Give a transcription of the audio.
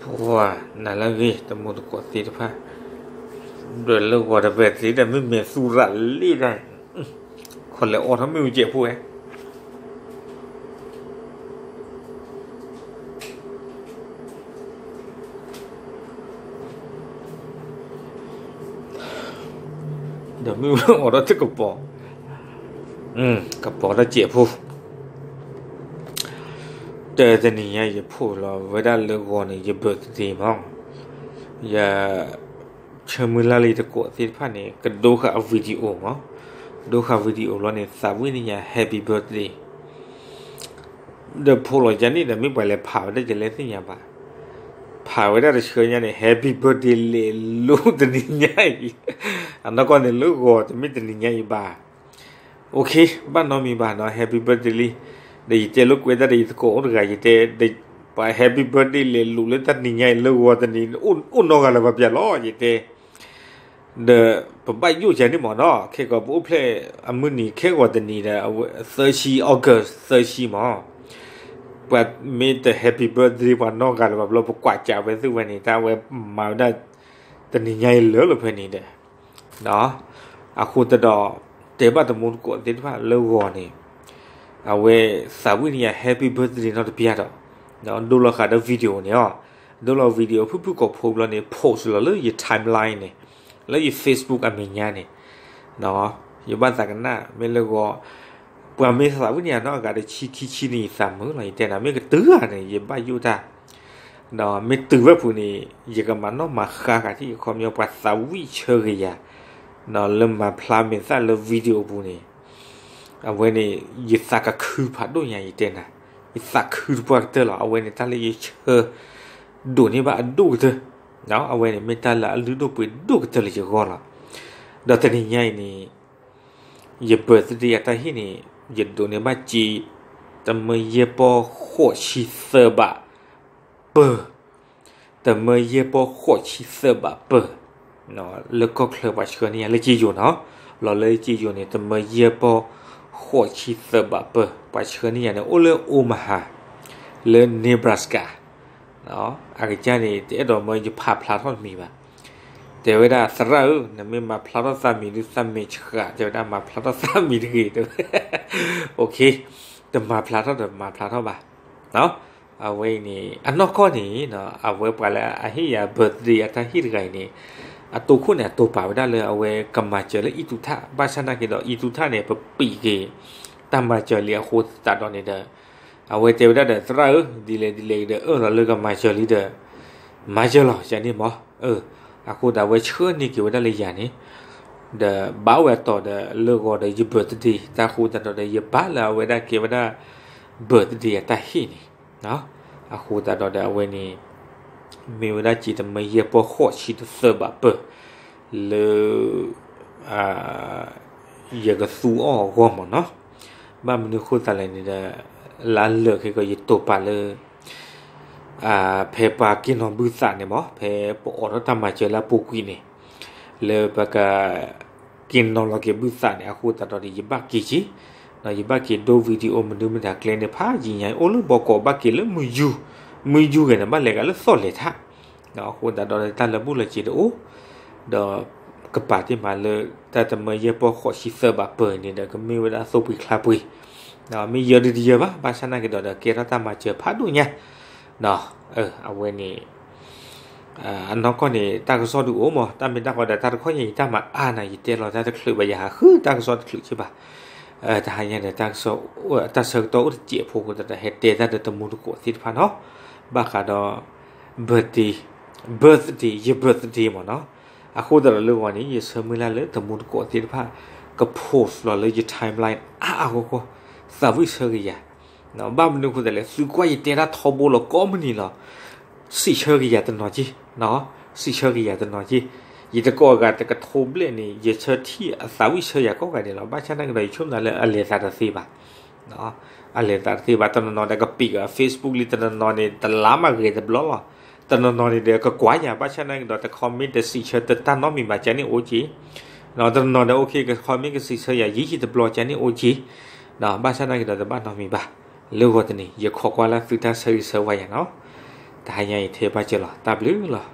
ပှၤနၤလၢအဂ့ၤ တမူတကိးသ့ၣ်တဖၣ်, ဒီးလၢဂီၤတဘၣ်သ့ဒီး မ့မ့ၢ်သူရၤလံဒၣ်, ခီလဲၤအိးထီၣ်မ့ၣ်အူကဲးဖိဝဲ ဒီးမ့ၣ်အူအိးထီၣ်တကပီၤ, ကပီၤဒီးကဲးဖိ, တၢ်တနံၤညါယဖိးလီၤဝဲဒၣ်လၢဂီၤန့ၣ် ယ birthday မး, ယ ဆၢမုၢ်လၢ်လၢယတကိးသ့ၣ်တဖၣ်န့ၣ် ကဒိဃာ်အ video မး, ဒိဃာ် video လီၤန့ၣ် သးဝံၣ်န့ၢ်ယၤ happy birthday ဒီးဖိးလီၤယၤန့ၣ်ဒီး မ့ၢ်ပှၤလဲၤဖးဝဲဒၣ်ယလဲၤသ့ၣ်ညါဘၣ်, ဖးဝဲဒၣ်တဆၢညါန့ၣ် happy birthday လဲၤလိာ်တနံၤညါအံၤ, အနီၢ်ကီၢ်န့ၣ်လၢဂီၤတမ့ၢ်တနံၤညါအံၤဘၣ်, အိၣ်ခ့ ဘၣ်နီတမံၤဘၣ်နီၤ happy birthday လံ, ဒီးယတဲလိာ်ကွဲတၢ်ဒီးယသကိးအိၣ်တဂၤ ယတဲ, ပှၤ happy birthday လဲၤလိာ်လၢတၢ်နံၤညါအံၤလၢဂီၤတနံၤ အိၣ်နီတဂၤလၢၤဘၣ်ပျၢ်လီၤ ယတဲ ဒီးပဘၣ်ယိၣ်ကန့ၣ်မးနီၤ ခဲကီးပအိၣ်ဖျဲၣ်အမုၢ်နံၤခဲဂီၤတနံၤဒီး သၢဆံ August သၢဆံမး, ပှၤမ့ၢ်တ happy birthday ပှၤနီတဂၤလၢၤဘၣ်ဘျီ ပကွၢ်ကးဝဲသ့ၣ်ဝဲန့ၣ် တၢ်ဝဲမၤဝဲဒၣ် တနံၤညါအံၤလၢာ်လီၤဖဲန့ၣ်ဒီး အဃိသတးဒီး တဲဘၣ်တမူတကိးသ့ၣ်တဖၣ်လၢဂီၤန့ၣ် အဝဲသးဝံၣ်န့ၢ်ယၤ happy birthday နီတပျၢ်ဒီး ဒိလီၤဃာ်ဒီး video န့ၣ်အီၤ, ဒိလီၤ video ဖုၣ်ဖုၣ်ကိာ်ဖိဘျီန့ၣ် post လီၤလၢယ timeline န့ၣ်, လၢယ Facebook အမဲာ်ညါန့ၣ်, ယဘၣ်သးကနၣ် မ့ၢ်လၢဂီၤ ပှၤမ့ၢ်သးဝံၣ်န့ၢ်ယၤနီတဂၤဒီး ဆံခံဆံန့ၣ် ယသးမုာ်လီၤ ယတဲနၤ မ့ၢ်ကတုၤဧါန့ၣ် ယဘၣ်ယိၣ်တၢ် ဒီးမ့ၢ်တုၤဝဲဖုးန့ၣ် ယကမၤနီၣ်မၤဃါဃာ်ထံၣ် အခီပညီ ပှၤသးဝံၣ်ဆၢက့ၤယၤ လၢမၤဖျါမဲာ်သၣ်လၢ video ပူၤန့ၣ်, အဝဲန့ၣ် ယသးကခုဖးဒိၣ်ညါ ယတဲနၤ, ယသးခုတပှၢ်ကတၢၢ်လီၤ. အဝဲန့ၣ် တၢ်လၢယဆၢဒိးန့ၢ်ဘၣ်အဒိၣ်ကတၢၢ်, အဝဲန့ၣ် မ့ၢ်တၢ်လၢအလုၢ်ဒိၣ်ပှ့ၤဒိၣ်ကတၢၢ်လၢယဂီၢ်လီၤ. ဒီးတနံၤညါအံၤန့ၣ် ယ birthday အတၢ်ဟ့ၣ်န့ၣ် ယဒိးန့ၢ်ဘၣ်စ့ တမၢယဲၢ်ပီၢ်ဃိးဆံသၢဘးပၢၢ်, တမၢယဲၢ်ပီၢ်ဃိးဆံသၢဘးပၢၢ်, လၢကီၢ်ချၢပှၤဆှၢန့ၢ်ယၤလၢက့ယိၤနီၤ, လီၤလၢက့ယိၤန့ၣ် တမၢယဲၢ်ပီၢ်ဃိးဆံသၢဘးပၢၢ်, ပှၤဆှၢန့ၢ်ယၤန့ၣ် အိၣ်လၢ Omaha လၢ Nebraska အကစၢ်န့ၣ် တအဲၣ်ဒိးမၢယဖးဖျါထီၣ်တမံၤဘၣ်. တဲဝဲဒၣ် သရၣ်ဧၢ, နမ့ၢ်မၤဖျါထီၣ်သးမံၤဒုး သးမဲာ်ဆှး, တဲဝဲဒၣ် မၤဖျါထီၣ်သးမံၤတဂ့ၤ, တဲဝဲ, တမၤဖျါထီၣ်ဒီးမၤဖျါထီၣ်ဘၣ်. အဝဲအံၤန့ၣ် အနီၢ်ကီၢ်န့ၣ် အဝဲပှၤလၢအဟ့ၣ်ယၤ birthday အတၢ်ဟ့ၣ်တဂၤအံၤန့ၣ် အတိခိၣ်န့ၣ် အတိာ်ပာ်ဝဲဒၣ်လၢအဝဲကမၤစၢၤလၢအံၣ်သူထၣ်, ဘၣ်ဆၣ်နာ်က့ဒီး အံၣ်သူထၣ်န့ၣ် ပပံးက့ၤ တၢ်မၤစၢၤလံအဃိသတးဒီးန့ၣ်ဒီး အဝဲတဲဝဲဒၣ်ဒီး သရၣ်ဧၢ, ဒ်လဲၣ်ဒ်လဲၣ်ဒီး အၢၣ်လီၤလၢကမၤစၢၤလံဒီး မၤစၢၤလီၤ ယန့ၣ်မး. အဃိသတးဝဲဆှၢန့ၢ်က့ၤဝဲဒၣ်လၢယၤန့ၣ် ဒီးဘၣ်ဝဲအတီၤဒီးလၢဂီၤဒီးယ birthday တၢ်ဃိသတးဒီး ယဘၣ်လၢအဝဲဒၣ်ကဲဝဲဒၣ် birthday အတၢ်ဟ့ၣ်န့ၣ်, အဃိသတးဒီးဒီးအဝဲန့ၣ် မ့ၢ်ဝဲဒၣ်စ့တမၢယဲၢ်ပီၢ်ဃိးဆံတသၢဘးပၢၢ် လၢ ယကသူအီၤအဂီၢ်မးနီၤ. ဘၣ်မနုၤအဃိသတးလဲၣ်န့ၣ်ဒီး လၢလၢာ်ခဲကီး ယတိာ်ပာ်လၢ ဖဲပှၤက့ၤနီၤဘုသးန့ၣ်မး, ဖဲပအိးထီၣ်တၢ်မၤစၢၤလၢအပူၤကွံာ်န့ၣ်, လၢပက က့ၤနီၤလီၤက့ၤဘုသးန့ၣ် အဃိသတးဒီးဒီး ယဘၣ်က့ၤက့ၤ, ယဘၣ်က့ၤဒိ video မနုၤမတၤကျဲန့ၣ် ဖးယံာ်ညါ အိၣ်လၢဘီကီး ဘၣ်က့ၤလၢမုၢ်ယူၤ, မုၢ်ယူၤဂ့ၤန့ၣ် ဘၣ်လဲၤဂၤလၢသီၣ်လဲၤထး, အဃိသတးဒီးတၢ်လၢဘူၣ်လၢစ့တအိၣ်, ဒီးကပာ်တ့ၢ်မးလၢ တၢ်တမၢယဲၢ်ပီၢ်ဃိးဆံသၢဘးပၢၢ်န့ၣ်ဒီး ကမ့ၢ်ဝဲဒၣ်သိပှ့ၤချါပှ့ၤ, မ့ၢ်ယၢၤဒုးတယၢၤဘၣ်, ဘၣ်ဆၣ်နာ်က့ဒီးဒီး ကဲထီၣ်တၢ်မၤစၢၤဖးဒိၣ်ညါ, အဝဲန့ၣ် အနီၢ်ကီၢ်န့ၣ် တၢ်ကစီၣ်ဒုးအိၣ်မး, တၢ်မ့ၢ်တၢ်ဃီဒီး တၢ်တခီညါအံၤ တၢ်မၤအါနၤ ယတဲလီၤတၢ်တချုးဘၣ် ယဟးဃုတၢ်ကစီၣ်တချုးက့ဘၣ်. တဟါညါန့ၣ် တၢ်ကစီၣ် တၢ်ဆၢကတီၢ်အိၣ်တစဲးဖိအဃိသတးဒီး ဟဲတဲတၢ်ဒီးတမူတကိးသ့ၣ်တဖၣ်နီၤ, ဘၣ်ဃးဒီး birthday, birthday, ယ birthday မးနီၤ. အဃိသတးဒီးလၢဂီၤန့ၣ် ယဆၢမုၢ်လၢ်လၢတမူတကိးသ့ၣ်တဖၣ် က post လီၤလၢယ timeline အါအါဂီၢ်ဂီၢ်, သးဝံၣ်ဆၢက့ၤယၤ ဘၣ်မနုၤအဃိသတးလဲၣ်, သုကွၢ်ယတဲတၢ်ထီဘိလီၤကိးမုၢ်နံၤလီၤ, စံးဆၢက့ၤယၤတနီၤက့, စံးဆၢက့ၤယၤတနီၤက့, ယတကိးအဂၤတကထိဘျဲၣ်န့ၣ် ယဆၢထံၣ်အသးဝံၣ်ဆၢယၤကိးဂၤဒဲးလီၤ. ဘၣ်ဆၣ်နာ်က့ဒီး ယဆိကမိၣ်လၢအလဲၤသးတသ့ဘၣ်, အလဲၤသးတသ့ဘၣ်. တနီၤနီၤဒီးကပံာ်က Facebook လံ, တနီၤနီၤန့ၣ် တလါမးဂ့ၤတဘျီလီၤ. တနီၤနီၤန့ၣ်ဒီးကကွၢ်ယၤ, ဘၣ်ဆၣ်နာ်က့ဒီး တ comment တစံးဆၢတၢ်နီတမံၤဘၣ် ကန့ၣ်အိၣ်က့, တနီၤနီၤဒီး OK က comment ကစံးဆၢယၤ ယံာ်ယံာ်တဘျီ ကန့ၣ်အိၣ်က့, ဘၣ်ဆၣ်နာ်က့ဒီး တဘၣ်နီတမံၤဘၣ်. လၢဂီၤတနံၤ ယခိးကွၢ်လၢသုတၢ်ဆၢဂ့ၤဆၢဝါယၤနီၤ. တဟါညါအံၤထဲဘၣ်စၢၤလီၤ တၢ်ဘျုးလီၤ.